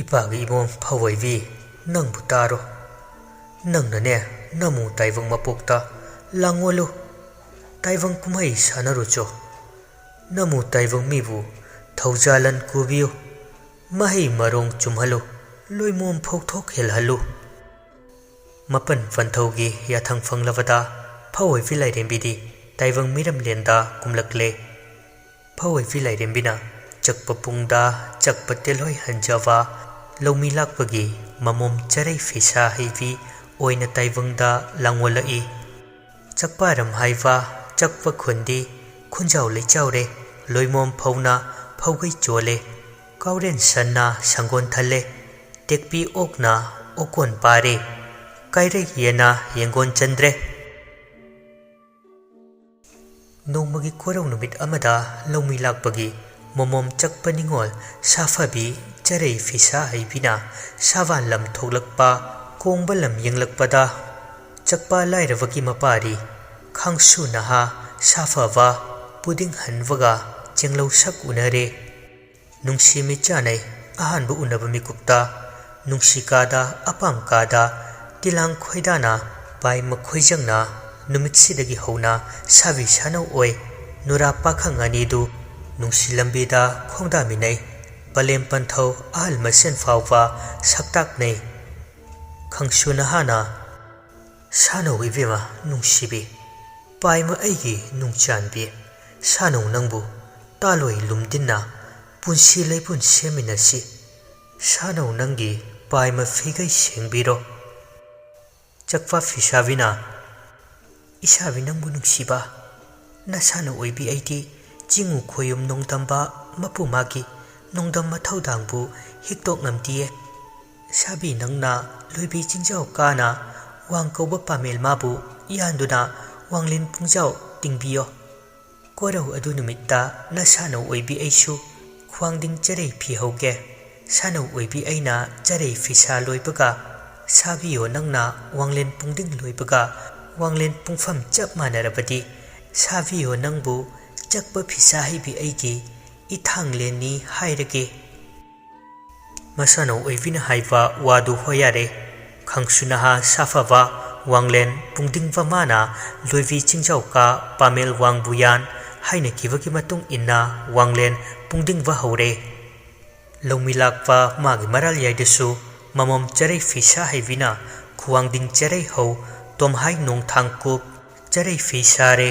ꯏꯄꯥꯒꯤ ꯏꯃꯣꯝ ꯐꯧꯑꯣꯏꯕꯤ, ꯅꯪꯕꯨ ꯇꯥꯔꯣ꯫ ꯅꯪꯅꯅꯦ, ꯅꯃꯨ ꯇꯥꯏꯕꯪ ꯃꯄꯣꯛꯇ ꯂꯥꯡꯉꯣꯜꯂꯨ꯫ ꯇꯥꯏꯕꯪ ꯀꯨꯝꯍꯩ ꯁꯥꯟꯅꯔꯨꯆꯣ꯫ ꯅꯃꯨ ꯇꯥꯏꯕꯪ ꯃꯤꯕꯨ ꯊꯧꯖꯥꯂꯟ ꯀꯨꯕꯤꯌꯨ, ꯃꯍꯩ ꯃꯔꯣꯡ ꯆꯨꯝꯍꯜꯂꯨ, ꯂꯣꯏꯃꯣꯝ ꯐꯧꯊꯣꯛ ꯍꯦꯜꯍꯜꯂꯨ꯫ ꯃꯄꯟ ꯄꯟꯊꯧꯒꯤ ꯌꯥꯊꯪ ꯐꯪꯂꯕꯗ ꯐꯧ ꯑꯣꯏꯕꯤ ꯂꯥꯏꯔꯦꯝꯕꯤꯗꯤ ꯇꯥꯏꯕꯪ ꯃꯤꯔꯝꯂꯦꯟꯗ ꯀꯨꯝꯂꯛꯂꯦ꯫ ꯐꯧ ꯑꯣꯏꯕꯤ ꯂꯥꯏꯔꯦꯝꯕꯤꯅ ꯆꯛꯄ ꯄꯨꯡꯗ ꯆꯛꯄ ꯇꯦꯜꯍꯣꯏ ꯍꯟꯖꯕ ꯂꯧꯃꯤ ꯂꯥꯛꯄꯒꯤ ꯃꯃꯣꯝ ꯆꯔꯩ ꯐꯤꯁꯥ ꯍꯩꯕꯤ ꯑꯣꯏꯅ ꯇꯥꯏꯕꯪꯗ ꯂꯥꯡꯑꯣꯜꯂꯛꯏ꯫ ꯆꯛꯄꯥꯔꯝ ꯍꯥꯏꯕ ꯆꯛꯄ ꯈꯨꯟꯗꯤ ꯈꯨꯟꯖꯥꯎ ꯂꯩꯆꯥꯎꯔꯦ, ꯂꯣꯏꯃꯣꯝ ꯐꯧꯅ ꯐꯧꯒꯩ ꯆꯣꯜꯂꯦ, ꯀꯥꯎꯔꯦꯟ ꯁꯟꯅ ꯁꯪꯒꯣꯟ ꯊꯜꯂꯦ, ꯇꯦꯛꯄꯤ ꯑꯣꯛꯅ ꯑꯣꯀꯣꯟ ꯄꯥꯔꯦ, ꯀꯥꯏꯔꯩ ꯌꯦꯟꯅ ꯌꯦꯡꯒꯣꯟ ꯆꯟꯗ꯭ꯔꯦ꯫ ꯅꯣꯡꯃꯒꯤ ꯀꯣꯔꯧ ꯅꯨꯃꯤꯠ ꯑꯃꯗ ꯂꯧꯃꯤ ꯂꯥꯛꯄꯒꯤ ꯃꯃꯣꯝ ꯆꯛꯄ ꯅꯤꯉꯣꯜ ꯁꯥꯐꯕꯤ ꯆꯔꯩ ꯐꯤꯁꯥ ꯍꯩꯕꯤꯅ ꯁꯥꯕꯥꯟ ꯂꯝ ꯊꯣꯛꯂꯛꯄ ꯀꯣꯡꯕ ꯂꯝ ꯌꯦꯡꯂꯛꯄꯗ ꯆꯛꯄ ꯂꯥꯏꯔꯕꯒꯤ ꯃꯄꯥꯔꯤ ꯈꯥꯡꯁꯨ ꯅꯍꯥ ꯁꯥꯐꯕ ꯄꯨꯗꯤꯡ ꯍꯟꯕꯒ ꯆꯦꯡꯂꯧ ꯁꯛ ꯎꯅꯔꯦ꯫ ꯅꯨꯡꯁꯤ ꯃꯤꯠ ꯆꯥꯟꯅꯩ ꯑꯍꯥꯟꯕ ꯎꯅꯕ ꯃꯤꯀꯨꯞꯇ꯫ ꯅꯨꯡꯁꯤ ꯀꯥꯗ ꯑꯄꯥꯝ ꯀꯥꯗ ꯇꯤꯂꯥꯡ ꯈꯣꯏꯗꯥꯅ ꯄꯥꯏ ꯃꯈꯣꯏꯖꯪꯅ ꯅꯨꯃꯤꯠꯁꯤꯗꯒꯤ ꯍꯧꯅ ꯁꯥꯕꯤ ꯁꯥꯅꯧ ꯑꯣꯏ ꯅꯨꯔꯥ ꯄꯥꯈꯪ ꯑꯅꯤꯗꯨ ꯅꯨꯡꯁꯤ ꯂꯝꯕꯤꯗ ꯈꯣꯡꯗꯥꯃꯤꯟꯅꯩ꯫ ꯄꯂꯦꯝ ꯄꯟꯊꯧ ꯑꯍꯜ ꯃꯁꯦꯟ ꯐꯥꯎꯕ ꯁꯛꯇꯥꯛꯅꯩ꯫ ꯈꯪꯁꯨ ꯅꯍꯥꯅ ꯁꯥꯅꯧ ꯏꯕꯦꯝꯃ ꯅꯨꯡꯁꯤꯕꯤ, ꯄꯥꯏꯃ ꯑꯩꯒꯤ ꯅꯨꯡꯆꯥꯟꯕꯤ, ꯁꯥꯅꯧ ꯅꯪꯕꯨ ꯇꯥꯂꯣꯏ ꯂꯨꯝꯗꯤꯟꯅ ꯄꯨꯟꯁꯤ ꯂꯩꯄꯨꯟ ꯁꯦꯝꯃꯤꯟꯅꯁꯤ꯫ ꯁꯥꯅꯧ ꯅꯪꯒꯤ ꯄꯥꯏꯃ ꯐꯤꯒꯩ ꯁꯦꯡꯕꯤꯔꯣ꯫ ꯆꯛꯄ ꯐꯤꯁꯥꯕꯤꯅ, ꯏꯁꯥꯕꯤ ꯅꯪꯕꯨ ꯅꯨꯡꯁꯤꯕ, ꯅꯁꯥꯅ ꯑꯣꯏꯕꯤ ꯑꯩꯗꯤ ꯆꯤꯡꯉꯨ ꯈꯣꯌꯨꯝ ꯅꯣꯡꯗꯝꯕ ꯃꯄꯨ ꯃꯥꯒꯤ ꯅꯣꯡꯗꯝ ꯃꯊꯧꯗꯥꯡꯕꯨ ꯍꯤꯛꯇꯣꯛ ꯉꯝꯗꯤꯌꯦ꯫ ꯁꯥꯕꯤ ꯅꯪꯅ ꯂꯣꯏꯕꯤ ꯆꯤꯡꯖꯥꯎ ꯀꯥꯅ ꯋꯥꯡ ꯀꯧꯕ ꯄꯥꯃꯦꯜ ꯃꯥꯕꯨ ꯌꯥꯟꯗꯨꯅ ꯋꯥꯡꯂꯦꯟ ꯄꯨꯡꯖꯥꯎ ꯇꯤꯡꯕꯤꯌꯣ꯫ ꯀꯣꯔꯧ ꯑꯗꯨ ꯅꯨꯃꯤꯠꯇ ꯅꯁꯥꯅꯧ ꯑꯣꯏꯕꯤ ꯑꯩꯁꯨ ꯈ꯭ꯋꯥꯡꯗꯤꯡ ꯆꯔꯩ ꯐꯤꯍꯧꯒꯦ꯫ ꯁꯥꯅꯧ ꯑꯣꯏꯕꯤ ꯑꯩꯅ ꯆꯔꯩ ꯐꯤꯁꯥ ꯂꯣꯏꯕꯒ ꯁꯥꯕꯤꯌꯣ ꯅꯪꯅ ꯋꯥꯡꯂꯦꯟ ꯄꯨꯡꯗꯤꯡ ꯂꯣꯏꯕꯒ ꯋꯥꯡꯂꯦꯟ ꯄꯨꯡꯐꯝ ꯆꯞ ꯃꯥꯟꯅꯔꯕꯗꯤ ꯁꯥꯕꯤꯌꯣ ꯅꯪꯕꯨ ꯆꯛꯄ ꯐꯤꯁꯥ ꯍꯩꯕꯤ ꯑꯩꯒꯤ ꯏꯊꯥꯡꯂꯦꯟꯅꯤ ꯍꯥꯏꯔꯒꯦ꯫ ꯃꯁꯥꯅꯧ ꯑꯣꯏꯕꯤꯅ ꯍꯥꯏꯕ ꯋꯥꯗꯨ ꯍꯣꯌꯥꯔꯦ꯫ ꯈꯪꯁꯨ ꯅꯍꯥ ꯁꯥꯐꯕ ꯋꯥꯡꯂꯦꯟ ꯄꯨꯡꯗꯤꯡꯕ ꯃꯥꯅ ꯂꯣꯏꯕꯤ ꯆꯤꯡꯖꯥꯎꯀꯥ ꯄꯥꯃꯦꯜ ꯋꯥꯡꯕꯨ ꯌꯥꯟ ꯍꯥꯏꯅꯈꯤꯕꯒꯤ ꯃꯇꯨꯡ ꯏꯟꯅ ꯋꯥꯡꯂꯦꯟ ꯄꯨꯡꯗꯤꯡꯕ ꯍꯧꯔꯦ꯫ ꯂꯧꯃꯤ ꯂꯥꯛꯄ ꯃꯥꯒꯤ ꯃꯔꯥꯜ ꯌꯥꯏꯗꯁꯨ ꯃꯃꯣꯝ ꯆꯔꯩ ꯐꯤꯁꯥ ꯍꯩꯕꯤꯅ ꯈꯨꯋꯥꯡꯗꯤꯡ ꯆꯔꯩ ꯍꯧ, ꯇꯣꯝꯍꯥꯏ ꯅꯣꯡꯊꯥꯡ ꯀꯨꯞ ꯆꯔꯩ ꯐꯤ ꯁꯥꯔꯦ꯫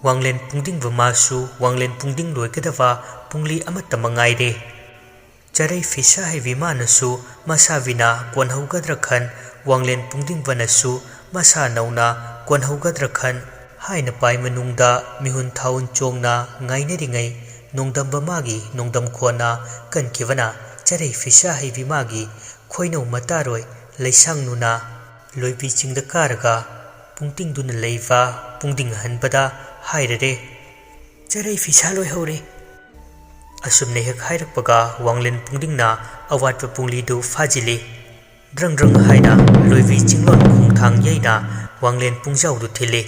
ꯋꯥꯡꯂꯦꯟ ꯄꯨꯡꯗꯤꯡꯕ ꯃꯥꯁꯨ ꯋꯥꯡꯂꯦꯟ ꯄꯨꯡꯗꯤꯡ ꯂꯣꯏꯒꯗꯕ ꯄꯨꯡꯂꯤ ꯑꯃꯠꯇ ꯃꯉꯥꯏꯔꯦ꯫ ꯆꯔꯩ ꯐꯤꯁꯥ ꯍꯩꯕꯤ ꯃꯥꯅꯁꯨ ꯃꯁꯥꯕꯤꯅ ꯀꯣꯟꯍꯧꯒꯗ꯭ꯔꯥ ꯈꯟ, ꯋꯥꯡꯂꯦꯟ ꯄꯨꯡꯗꯤꯡꯕꯅꯁꯨ ꯃꯁꯥ ꯅꯧꯅ ꯀꯣꯟꯍꯧꯒꯗ꯭ꯔꯥ ꯈꯟ, ꯍꯥꯏꯅ ꯄꯥꯏ ꯃꯅꯨꯡꯗ ꯃꯤꯍꯨꯟ ꯊꯥꯎꯟ ꯆꯣꯡꯅ ꯉꯥꯏꯅꯔꯤꯉꯩ, ꯅꯣꯡꯗꯝꯕ ꯃꯥꯒꯤ ꯅꯣꯡꯗꯝ ꯈꯣꯟꯅ ꯀꯟꯈꯤꯕꯅ ꯆꯔꯩ ꯐꯤꯁꯥ ꯍꯩꯕꯤ ꯃꯥꯒꯤ ꯈꯣꯏꯅꯧ ꯃꯇꯥꯔꯣꯏ ꯂꯩꯁꯥꯡꯅꯨꯅ ꯂꯣꯏꯕꯤ ꯆꯤꯡꯗ ꯀꯥꯔꯒ ꯄꯨꯡꯇꯤꯡꯗꯨꯅ ꯂꯩꯕ ꯄꯨꯡꯗꯤꯡ ꯍꯟꯕꯗ ꯍꯥꯏꯔꯔꯦ, "ꯆꯔꯩ ꯐꯤꯁꯥ ꯂꯣꯏꯍꯧꯔꯦ!" ꯑꯁꯨꯝꯅ ꯍꯦꯛ ꯍꯥꯏꯔꯛꯄꯒ ꯋꯥꯡꯂꯦꯟ ꯄꯨꯡꯗꯤꯡꯅ ꯑꯋꯥꯠꯄ ꯄꯨꯡꯂꯤꯗꯨ ꯐꯥꯖꯤꯜꯂꯤ꯫ ꯗ꯭ꯔꯪ ꯗ꯭ꯔꯪ ꯍꯥꯏꯅ ꯂꯣꯏꯕꯤ ꯆꯤꯡꯂꯣꯟ ꯈꯣꯡꯊꯥꯡ ꯌꯩꯅ ꯋꯥꯡꯂꯦꯟ ꯄꯨꯡꯖꯥꯎꯗꯨ ꯊꯤꯜꯂꯤ꯫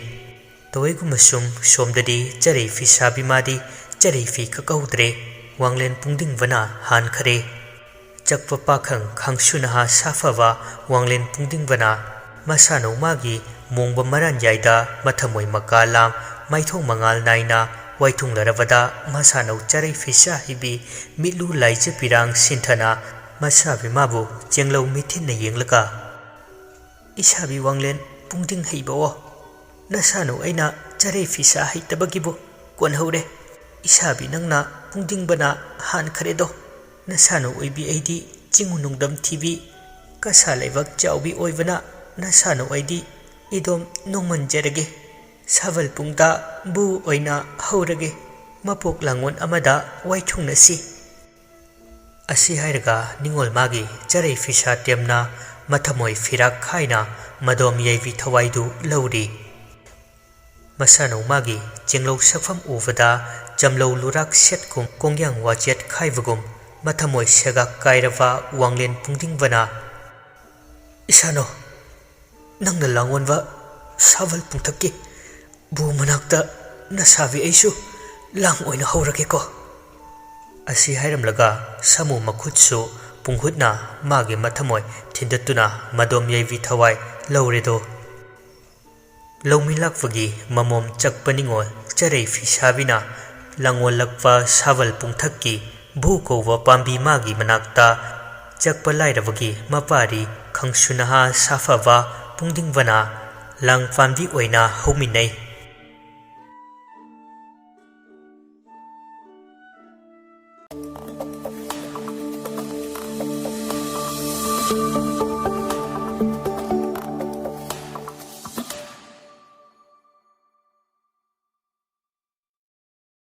ꯇꯧꯏꯒꯨꯝꯕꯁꯨꯝ ꯁꯣꯝꯗꯗꯤ ꯆꯔꯩ ꯐꯤꯁꯥꯕꯤ ꯃꯥꯗꯤ ꯆꯔꯩ ꯐꯤ ꯀꯛꯍꯧꯗ꯭ꯔꯦ꯫ ꯋꯥꯡꯂꯦꯟ ꯄꯨꯡꯗꯤꯡꯕꯅ ꯍꯥꯟꯈꯔꯦ꯫ ꯆꯛꯄ ꯄꯥꯈꯪ ꯈꯥꯡꯁꯨ ꯅꯍꯥ ꯁꯥꯐꯕ ꯋꯥꯡꯂꯦꯟ ꯄꯨꯡꯗꯤꯡꯕꯅ ꯃꯁꯥꯅꯧ ꯃꯥꯒꯤ ꯃꯣꯡꯕ ꯃꯔꯥꯟ ꯌꯥꯏꯗ ꯃꯊꯃꯣꯏ ꯃꯀꯥ ꯂꯥꯝ ꯃꯥꯏꯊꯣꯡ ꯃꯉꯥꯜ ꯅꯥꯏꯅ ꯋꯥꯏꯊꯨꯡꯂꯔꯕꯗ ꯃꯁꯥꯅꯧ ꯆꯔꯩ ꯐꯤꯁꯥ ꯍꯩꯕꯤ ꯃꯤꯠꯂꯨ ꯂꯥꯏꯖ ꯄꯤꯔꯥꯡ ꯁꯤꯟꯊꯅ ꯃꯁꯥꯕꯤ ꯃꯥꯕꯨ ꯆꯦꯡꯂꯧ ꯃꯤꯊꯤꯟꯅ ꯌꯦꯡꯂꯒ, "ꯏꯁꯥꯕꯤ ꯋꯥꯡꯂꯦꯟ ꯄꯨꯡꯗꯤꯡ ꯍꯩꯕꯑꯣ, ꯅꯁꯥꯅꯧ ꯑꯩꯅ ꯆꯔꯩ ꯐꯤꯁꯥ ꯍꯩꯇꯕꯒꯤꯕꯨ ꯀꯣꯟꯍꯧꯔꯦ꯫ ꯏꯁꯥꯕꯤ ꯅꯪꯅ ꯄꯨꯡꯗꯤꯡꯕꯅ ꯍꯥꯟꯈ꯭ꯔꯦꯗꯣ꯫ ꯅꯁꯥꯅꯧ ꯑꯣꯏꯕꯤ ꯑꯩꯗꯤ ꯆꯤꯡꯉꯨ ꯅꯨꯡꯗꯝ ꯊꯤꯕꯤ, ꯀꯁꯥ ꯂꯩꯕꯥꯛ ꯆꯥꯎꯕꯤ ꯑꯣꯏꯕꯅ ꯅꯁꯥꯅꯧ ꯑꯩꯗꯤ ꯏꯗꯣꯝ ꯅꯣꯡꯃꯟꯖꯔꯒꯦ꯫ ꯁꯥꯕꯜ ꯄꯨꯡꯗ ꯕꯨ ꯑꯣꯏꯅ ꯍꯧꯔꯒꯦ꯫ ꯃꯄꯣꯛ ꯂꯥꯡꯉꯣꯟ ꯑꯃꯗ ꯋꯥꯏꯊꯨꯡꯅꯁꯤ"꯫ ꯑꯁꯤ ꯍꯥꯏꯔꯒ ꯅꯤꯡꯉꯣꯜ ꯃꯥꯒꯤ ꯆꯔꯩ ꯐꯤꯁꯥ ꯇꯦꯝꯅ ꯃꯊꯃꯣꯏ ꯐꯤꯔꯥꯛ ꯈꯥꯏꯅ ꯃꯗꯣꯝ ꯌꯩꯕꯤ ꯊꯋꯥꯏꯗꯨ ꯂꯧꯔꯤ꯫ ꯃꯁꯥꯅꯧ ꯃꯥꯒꯤ ꯆꯦꯡꯂꯧ ꯁꯛꯐꯝ ꯎꯕꯗ ꯆꯝꯂꯧ ꯂꯨꯔꯥꯛ ꯁꯦꯠꯀꯨꯝ ꯀꯣꯡꯌꯥꯡ ꯋꯥꯆꯦꯠ ꯈꯥꯏꯕꯒꯨꯝ ꯃꯊꯃꯣꯏ ꯁꯦꯒꯥꯛ ꯀꯥꯏꯔꯕ ꯋꯥꯡꯂꯦꯟ ꯄꯨꯡꯗꯤꯡꯕꯅ, "ꯏꯁꯥꯅꯧ, ꯅꯪꯅ ꯂꯥꯡꯑꯣꯟꯕ ꯁꯥꯕꯜ ꯄꯨꯡꯊꯛꯀꯤ ꯕꯨ ꯃꯅꯥꯛꯇ ꯅꯁꯥꯕꯤ ꯑꯩꯁꯨ ꯂꯥꯡ ꯑꯣꯏꯅ ꯍꯧꯔꯒꯦꯀꯣ"꯫ ꯑꯁꯤ ꯍꯥꯏꯔꯝꯂꯒ ꯁꯥꯃꯨ ꯃꯈꯨꯠꯁꯨ ꯄꯨꯡꯍꯨꯠꯅ ꯃꯥꯒꯤ ꯃꯊꯃꯣꯏ ꯊꯤꯟꯗꯠꯇꯨꯅ ꯃꯗꯣꯝ ꯌꯩꯕꯤ ꯊꯋꯥꯏ ꯂꯧꯔꯦꯗꯣ꯫ ꯂꯧꯃꯤ ꯂꯥꯛꯄꯒꯤ ꯃꯃꯣꯝ ꯆꯛꯄ ꯅꯤꯉꯣꯜ ꯆꯔꯩ ꯐꯤꯁꯥꯕꯤꯅ ꯂꯥꯡꯉꯣꯜꯂꯛꯄ ꯁꯥꯕꯜ ꯄꯨꯡꯊꯛꯀꯤ ꯚꯨ ꯀꯧꯕ ꯄꯥꯝꯕꯤ ꯃꯥꯒꯤ ꯃꯅꯥꯛꯇ ꯆꯛꯄ ꯂꯥꯏꯔꯕꯒꯤ ꯃꯄꯥꯔꯤ ꯈꯪꯁꯨ ꯅꯍꯥ ꯁꯥꯐꯕ ꯄꯨꯡꯗꯤꯡꯕꯅ ꯂꯥꯡ ꯄꯥꯝꯕꯤ ꯑꯣꯏꯅ ꯍꯧꯃꯤꯟꯅꯩ꯫